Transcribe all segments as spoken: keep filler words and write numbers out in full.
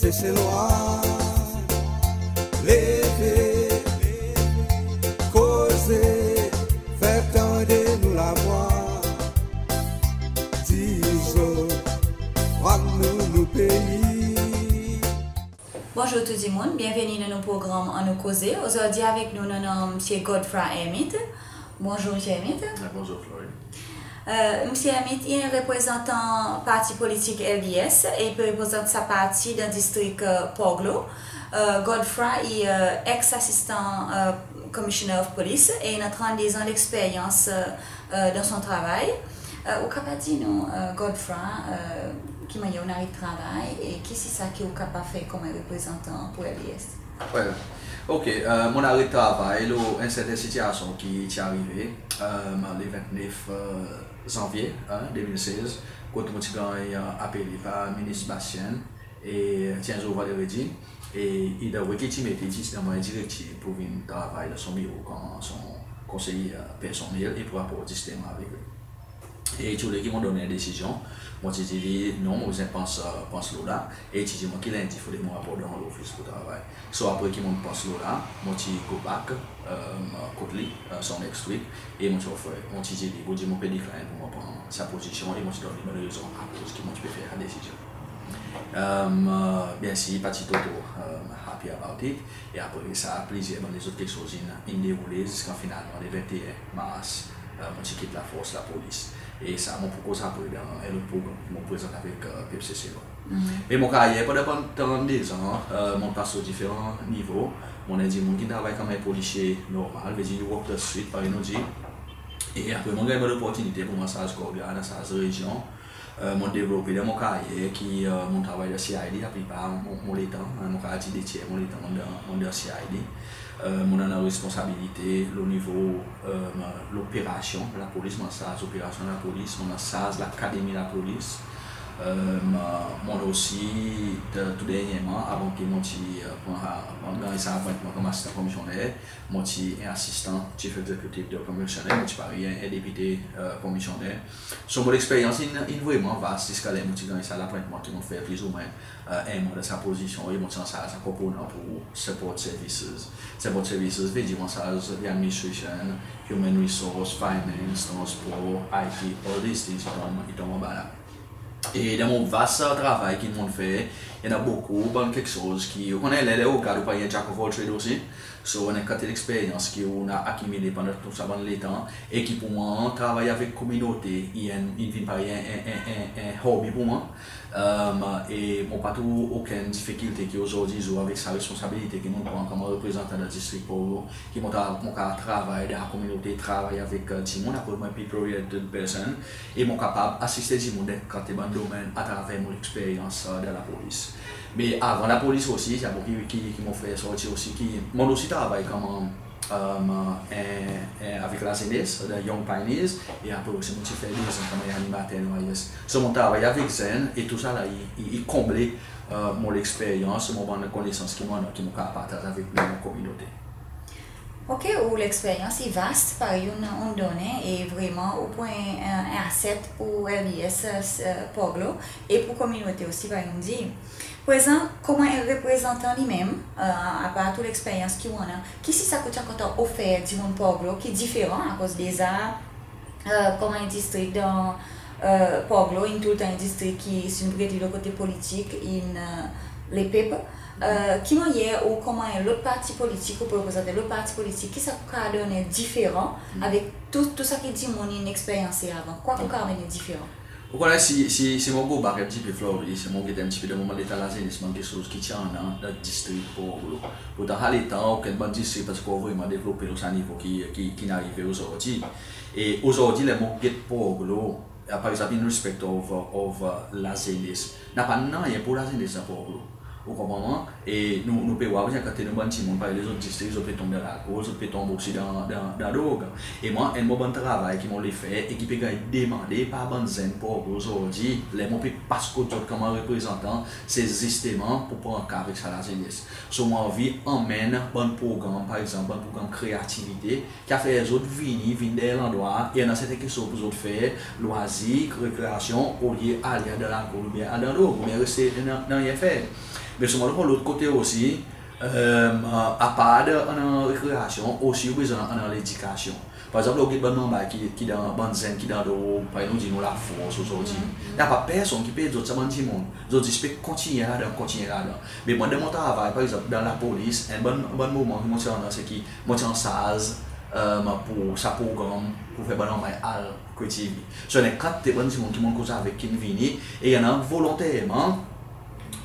Seselwa, leve, koze, fer tande nou lavwa. Dir zot, vwar nou, nou pei. Bonzour tou dimoun, byenveni dan nou progranm Annou Koze. Ozordi avek nou, nou annan Msye Godfrey Hermitte. Bonzour, Msye Hermitte. Bonzour, Florine. E, Msye Hermitte i en reprezantan parti politik L D S e i pe reprezant sa parti dan distrik, e, Port Glaud. E, Godfrey i, e, ex-asistan, e, Commissioner of Police e i annan trannde an leksperyans, e, e, dan son travay. E, ou kapab dir nou, e, Godfrey, e, ki mannyer ou'n aret travay e ki se sa ki ou kapab fer konman reprezantan pour L D S? Well, ok, e, mon'n aret travay lo en serten sitiyasyon ki ti arive, e, le ventnef, e, zanvye, en, de mil sez, kot mon ti ganny, e, apele par Minis Bastienne, e ti en zour vandredi, e i dan wiki ti mete, ti donn mwan en direktiv pour vin travay dan son biro konman son konseye, e, personnel e pour aport zisteman avek li. E ti oule ki mon donn en desizyon, mon ti dir li non, mon bezwen pans, e, pans lo la, e i ti dir mwan ki lendi fodre mon aport dan lofis pour travay. So apre ki mon'n pans lo la, mon ti go back, e, kot li, e, son next week, e mon ti ofer, mon ti dir li, mon dir mon pe decline pour mon pran sa pozisyon, e mon ti donn li bann rezon akoz ki mon ti pe fer sa desizyon. E, byensir, i pa ti tro, tro, e, happy about it. E apre sa, plizyer bann lezot keksoz in, in deroule ziska finalman, le venteen Mars, e, mon ti kit lafors lapolis. E sa mon pou koz apre dan en lot progranm ki mon prezant avek, e, pep Seselwa. Me mon karyer pandan, pandan trannde an, e, mon pas lo diferan nivo. Mon'n en dimoun ki'n travay konman en polisye normal, vedir you walk the street, parey nou dir. E apre mon'n ganny bann loportinite pour mon ansarz Kordgar, ansarz rezyon. E, mon'n devlope dan mon karyer ki, e, mon'n travay dan C I D, laplipar mon, mon letan, e, mon kapab dir de tyer mon letan mon'n dan, mon'n dan C I D. E, mon'n annan responsabilite lo nivo, e, loperasyon lapolis, mon ansarz operasyon lapolis, mon ansarz lakademi lapolis. E, mon'n osi, tou dernyenman, avan ki mon ti, e, pran, pran, ganny sa apwentman konman asistan komisyoner, mon ti en asistan Chief Executive de Commissioner, mon ti parey en, en depite, e, komisyoner. So mon leksperyans in, in vreman vas ziska ler mon ti ganny sa lapwentman ki mon'n fer plizoumwen, e, en mwan dan sa pozisyon, e mon ti ansarz sa konponan pour support services. Support services vedir mon ansarz the administration, human resource, finance, transpor, I T, all these things, i tonm, i tonm anba la. E dan mon vas travay ki mon'n fer, i annan bokou bann keksoz ki, ou konnen, ler, ler ou gad, ou parey en jack of all trade osi. So, annan en kantite leksperyans ki ou'n akimile pandan tou sa bann letan, e ki pour mwan, travay avek kominote, i en, i vin parey en, en, en, en, en hobby pour mwan. E, e mon pa trouv okenn difikilte ki ozordi zour avek sa responsabilite ki mon pran konman reprezantan dan distrik Port Glaud, ki mon tra-, mon kapab travay dan kominote, travay avek, e, dimoun, akoz mon en people oriented person. E mon kapab asiste dimoun dan kantite bann domenn atraver mon leksperyans, e, dan lapolis. Me avan lapolis osi, sa mon ki, ki, ki mon fer sorti osi, ki mon osi travay konman, e, en, en, avek lazenes, dan Young Pioneers, e apre osi mon ti fer dezan konman animater N Y S. So mon travay avek zenn, e tousala i, i, i konble, e, mon leksperyans, mon bann konesans ki mon annan, ki mon kapab partaz avek mon kominote. Ok, ou leksperyans i vast, parey ou'n, ou'n donnen, e vreman ou pou en, en, en asset pour L D S, e, Port Glaud, e pour kominote osi, parey ou'n dir. Prezan, konman en reprezantan li menm, e, apar tou leksperyans ki ou annan, ki se sa ki ou ti a kontan ofer dimoun Port Glaud ki diferan, akoz deza, e, konman en distrik dan, e, Port Glaud, in toultan en distrik ki, si nou pe get li lo kote politik, in, e, lepep. E, ki mannyer ou konman en lot parti politik, ou pe reprezant lot parti politik, ki sa ki ou kapab donnen diferan avek tou, tou sa ki dimoun in eksperyanse avan? Kwa ki ou kapab anmennen diferan? Ou konnen, si, si, si mon go back en pti pe, Flori, si mon get en pti pe dan moman letan lazenes, bann keksoz ki ti annan dan distrik Port Glaud. Pourtan sa letan, okenn bann distrik pa ti ankor vreman devlope lo sa nivo ki, ki, ki'n arive ozordi. E ozordi, ler mon get Port Glaud, e, par egzanp, in respect of, of, e, lazenes. Napa nanryen pour lazenes dan Port Glaud. Ou konpran mwan? E nou, nou pe war, par egzanp, kan nou bann dimoun, parey lezot distrik, zot pe tonm dan lalkol, zot pe tonm osi dan, dan, dan drog. E mwan, enn mon bann travay ki mon le fer e ki pe ganny demande par bann zenn Port Glaud ozordi, ler mon pe pas kot zot konman reprezantan, se zisteman pour pran ka avek sa lazenes. So mon anvi anmenn bann progranm, par egzanp, bann progranm kreativite, ki a fer zot vini, vin dan en landrwa, e annan serten keksoz pour zot fer, lwazir, rekreasyon, olye ale dan lalkol oubyen al dan drog, oubyen reste dan, dan nanryen fer. Me selman lo lot kote osi, e, apard annan rekreasyon, osi ou bezwen annan ledikasyon. Par egzanp, ler ou get bann manmay ki, ki dan, bann zenn ki dan drog, parey nou dir, nou lafors ozordi. Napa personn ki pe ed zot, sa bann dimoun. Zot zis pe kontinyen ladan, kontinyen ladan. Me mwan dan mon travay, par egzanp, dan lapolis, en bann, bann moman ki mon ti annan, se ki mon ti ansarz, e, pour sa progranm pour fer bann manmay al Creatively. So, i annan kantite bann dimoun ki mon'n koz avek ki'n vini, e i annan volonterman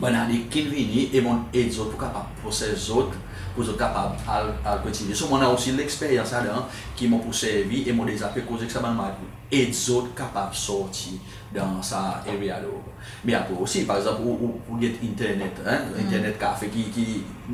bann adilt ki'n vini, e mon'n ed zot pour kapab poses zot, pour zot kapab al, al Creatively. So, mon annan osi leksperyans ladan ki mon pou servi, e mon deza pe koz ek sa bann manmay pour ed zot kapab sorti dan sa area lo. Me apre osi, par egzanp, ou, ou, ou get internet, en, internet kafe ki, ki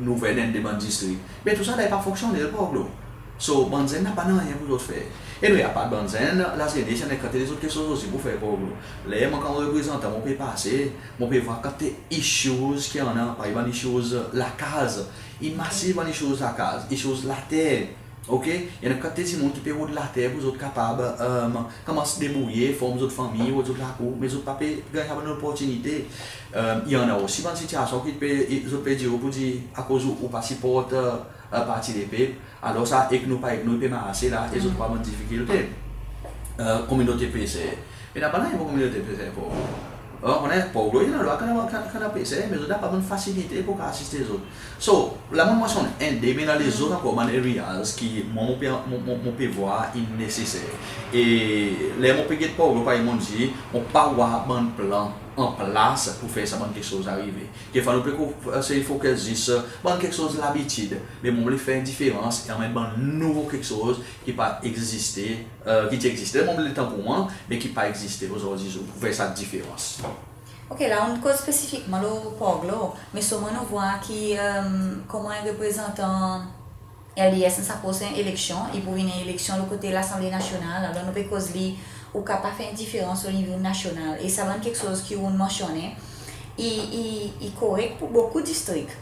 nou vwar dan bann distrik. Me tou sa la i pa fonksyonnen, Port Glaud. So, bann zenn napa nanryen pour zot fer. Anyway, apard bann zenn, lazenes, i annan kantite lezot keksoz osi pour fer, Port Glaud. Ler mwan konman reprezantan, mon pe pase, mon pe vwar kantite issues ki annan, parey bann issues lakaz. I masiv bann issues lakaz, issues later. OK? I annan kantite dimoun ki pe rod later pour zot kapab, e, konmans debourye, form zot fanmir, rod zot lakour, me zot pa pe ganny sa bann loportinite. E, i annan osi bann sitiasyon ki pe, i, zot pe dir ou pour dir, akoz ou, ou pa siport, e, e, Parti Lepep, alor sa ek nou pa ek nou i pe marse la, e zot konnen bann difikilte. E, kominote peser. Me napa nanryen pour kominote peser, Port Glaud. E, ou konnen, Port Glaud i annan drwa konn, konn, konn peser, me zot napa bann fasilite pour asiste zot. So, la mon mansyonn enn de, me i annan lezot ankor bann areas ki mwan, mon pe, mon, mon, mon pe vwar i neseser. E ler mon pe get Port Glaud, parey mon dir, mon pa war bann plan an plas pour fer sa bann keksoz arive. Kekfwa nou pe ko-, esey focus zis, e, bann keksoz labitid, me mon le fer en diferans e anmenn bann nouvo keksoz ki pa egziste, e, ki ti egziste, mon le tan pour mwan, me ki pa egziste ozordi zour, pour fer sa diferans. OK, la ou'n koz spesifikman lo Port Glaud, me selman nou vwar ki, e, konman en reprezantan LDS dan sa prosen eleksyon, i pou vin eleksyon lo kote Lasanble Nasyonal, alor nou pe koz li, ou kapab fer en diferans o nivo nasyonal. E sa bann keksoz ki ou'n mansyonnen, i, i, i korek pour bokou distrik.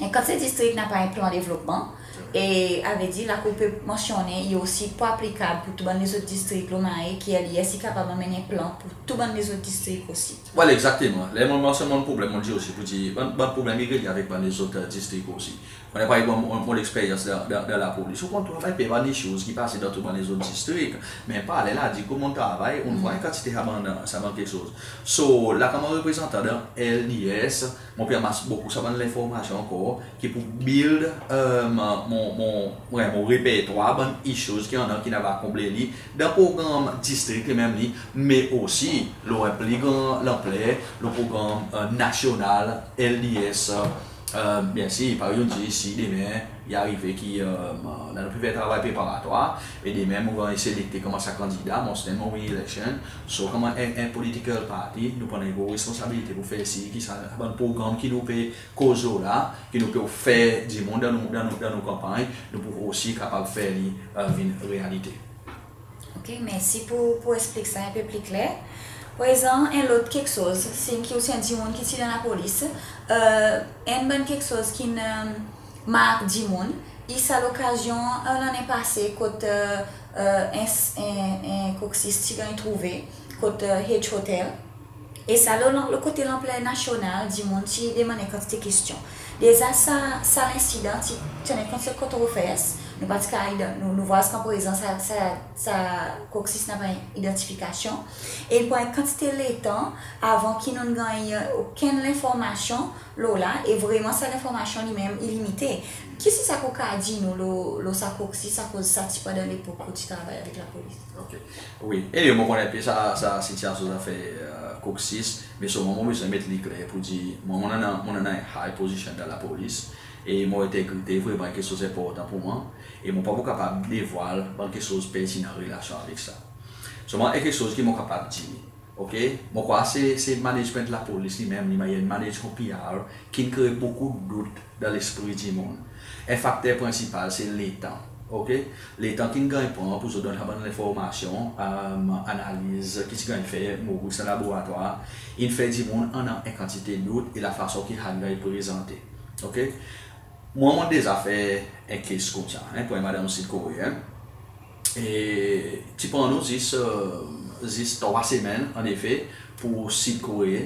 E kan se distrik napa en plan devlopman, e savedir la ki ou pe mansyonnen, i osi pou aplikab pour tou bann lezot distrik lo Mahe, ki LDS i kapab anmenn en plan pour tou bann lezot distrik osi. Well, egzakteman. Ler mon mansyonn bann problenm, mon dir osi pour dir, bann, bann problenm i relye avek bann lezot, e, distrik osi. Mon annan parey mon, mon, mon leksperyans dan, dan, dan lapolis. Ou konn tou, annan pe bann issues ki pase dan tou bann lezot distrik. Me parey la dir, kot mon travay, ou'n vwar en kantite sa bann, sa bann keksoz. So, la konman reprezantan dan LDS, mon pe anmas bokou sa bann lenformasyon ankor, ki pou build, e, mon, mon, mon, mon repertwar, bann issues ki annan, ki nou ava konble li dan progranm distrik li menm li, me osi lo en pli gran lanpler, lo progranm, e, nasyonal, LDS, e, E, byensir, parey ou'n dir, si demen i arive ki, e, la nou pe fer travay preparatwar, e demen mon ganny selekte konman sa kandida, mon stand mon re-election, so konman en, en political party, nou pran en gro responsabilite pour fer sir ki sa bann progranm ki nou pe koz lo la, ki nou pe ofer dimoun dan nou, dan nou, dan nou kanpanny, nou pou osi kapab fer li, e, vin realite. OK, mersi pour, pour eksplik sa en pe pli kler. Prezan, en lot keksoz, since ki ou ti en dimoun ki ti dan lapolis, e, enn bann keksoz ki'n, e, mark dimoun, i sa lokazyon, e, lannen pase kot, e, e, en, en, en koksis ti ganny trouve kot, e, H Hotel. E sa lo, lo, lo kote lanpler nasyonal, dimoun ti demann en kantite kestyon. Deza sa, sa lensidan ti, ti annan en kantite kontrovers, nou pa ti kapab, nou, nou vwar ziska prezan sa, sa, sa koksis napa idantifikasyon. E i pran en kantite letan avan ki nou'n ganny okenn lenformasyon lo la, e vreman sa lenformasyon li menm i limite. Ki sa ki ou kapab dir nou lo, lo sa koksis, akoz sa ti pa dan lepok ou ti travay avek lapolis? OK. Wi. E mon konnen en pe sa, sa sitiasyon zafer, e, koksis, me selman mon bezwen met li kler pour dir, mwan, mon annan, mon annan en high position dan lapolis, e mon entegrite vreman en keksoz enportan pour mwan, e mon pa pou kapab devwal bann keksoz pertinan an relasyon avek sa. Selman en keksoz ki mon kapab dir, OK? Mon krwar se, se management lapolis li menm, li mannyer manage son PR, ki'n kree bokou dout dan lespri dimoun. En fakter prensipal, se letan. OK? Letan ki'n ganny pran pour zot donn sa bann lenformasyon, e, analiz ki ti ganny fer, Maurice, dan laboratwar, in fer dimoun annan en kantite dout, e lafason ki sa ganny prezante. OK? Mwan, mon deza fer en case koumsa, en, pour en madanm Sid Kore, en. E ti pran nou zis, e, zis trwa semenn, annefe, pour Sid Kore,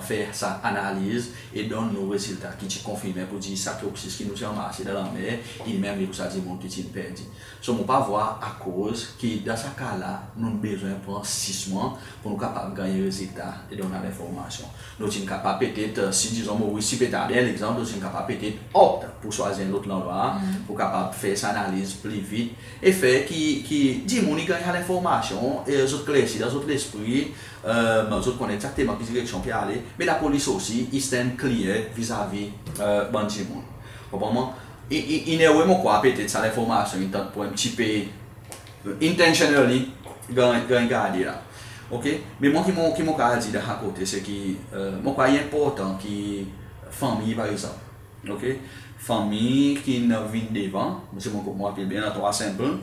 fer sa analiz e donn nou rezilta ki ti konfirmen pour dir sa toksik ki nou ti anmase dan lanmer, i menm li pour sa dimoun ki ti'n perdi. So mon pa vwar akoz ki dan sa ka la, nou'n bezwen pran sis mwan pour nou kapab ganny rezilta e donn lenformasyon. Nou ti'n kapab petet, si dizon Moris ti pe al dan en legzanp, nou ti'n kapab petet opt pour swazir en lot landrwa pour kapab fer sa analiz pli vit e fer ki, ki dimoun i ganny sa lenformasyon e zot klersi dan zot lespri, zot konnen egzakteman ki direksyon pe ale, me lapolis osi i stand clear vizavi bann dimoun. Konpran mwan? In a way, mon krwar petet sa lenformasyon i tank pour en pti pe intentionally ganny, ganny garde la. OK? Me mwan ki mon, ki mon kapab dir dan sa kote, se ki mon krwar i enportan ki fanmir, par egzanp, OK? Fanmir ki'n vin devan, si mon, mon rapel byen, annan trwa sample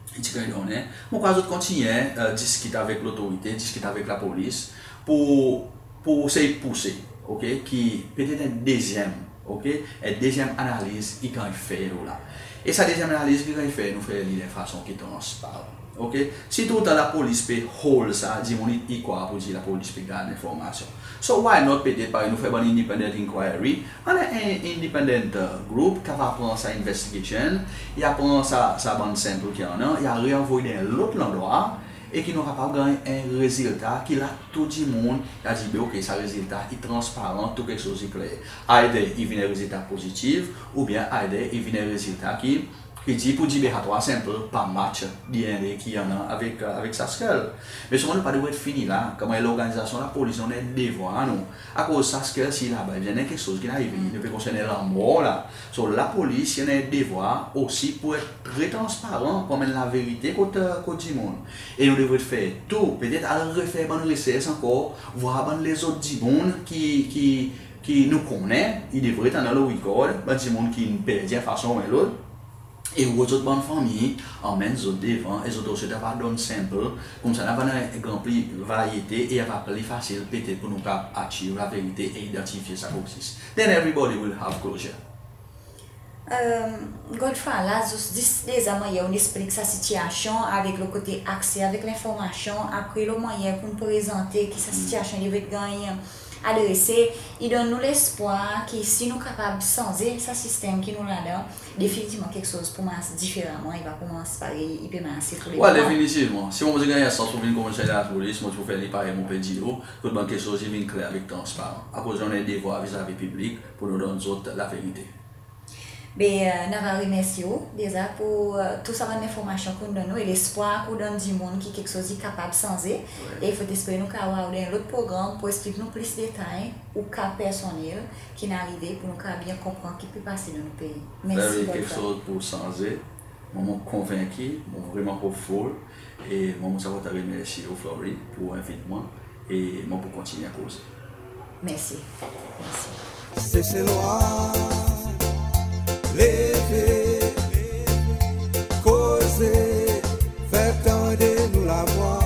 ki ti ganny donnen. Mon krwar zot kontinyen diskit avek lotorite, diskit avek lapolis pour, pour sey pouse, OK, ki petet en dezyenm, OK, en dezyenm analiz i ganny fer lo la. E sa dezyenm analiz ki ganny fer, nou fer li dan en fason ki transparan, OK? Si toultan lapolis pe hold sa, dimoun i krwar pour dir lapolis pe gard lenformasyon. So why not petet parey nou fer bann independent inquiry, annan en independent group ki ava pran sa investigation, i a pran sa, sa bann sample ki annan, i a reanvoy dan en lot landrwa, e ki nou kapab ganny en rezilta ki la tou dimoun i a dir, be OK, sa rezilta i transparan, tou keksoz i kler. Either i vin en rezilta pozitiv, oubyen either i vin en rezilta ki, ki dir pour dir, be sa trwa sample pa match DNA ki annan avek, avek sa skull. Me selman nou pa devret fini la, konman en lorganizasyon lapolis, nou annan en devwar nou. Akoz sa skull si laba, i bezwen keksoz ki'n arive, i pe konsern lanmor la. So lapolis i annan en devwar osi pour et tre transparan, pour anmenn laverite kot, kot dimoun. E nou devret fer tou, petet al refer bann resers ankor, vwar bann lezot dimoun ki, ki, ki nou konnen, i devret annan lo rikord, bann dimoun ki'n perdi en fason ou en lot. E ou zot bann fanmir, anmenn zot devan, e zot osi ava donn sample, koumsa nou ava annan en gran pli varyete, e ava pli fasil petet pour nou kapab achieve laverite e idantifye sa ki egzis. Then everybody will have closure. Godfrey, la zis, zis deza mannyer ou'n eksplik sa sitiyasyon avek lo kote akse avek lenformasyon, apre lo mannyer pou'n prezante ki sa sitiyasyon i devret ganny adrese, i donn nou lespwar ki si nou kapab sanze sa sistenm ki nou ladan, definitivman keksoz pou mars diferaman, i pa pou mars parey i pe marse pou lemoman. Well, definitivman. Si mon ti ganny sans pour vin komisyer lapolis, mon ti pou fer li parey mon pe dir ou, kot bann keksoz i vin kler avek transparan. Akoz nou annan en devwar vizavi piblik pour nou donn zot laverite. Be nou ava remersye ou deza pour tou sa bann lenformasyon ki ou'n donn nou e lespwar ki ou donn dimoun ki keksoz i kapab sanze. E fotespre nou kapab war ou dan en lot progranm pour eksplik nou plis detay ou ka personnel ki'n arive pour nou kapab byen konpran ki pe pase dan nou pei. Mersi Godfrey. Keksoz pou sanze. Mwan mon konvenki, mon vreman hopeful. E mwan mon ti a kontan remersye ou, Flory, pour envit mwan. E mon pou kontinyen koze. Mersi. Mersi. Seselwa, leve, koze, fer tande nou lavwa.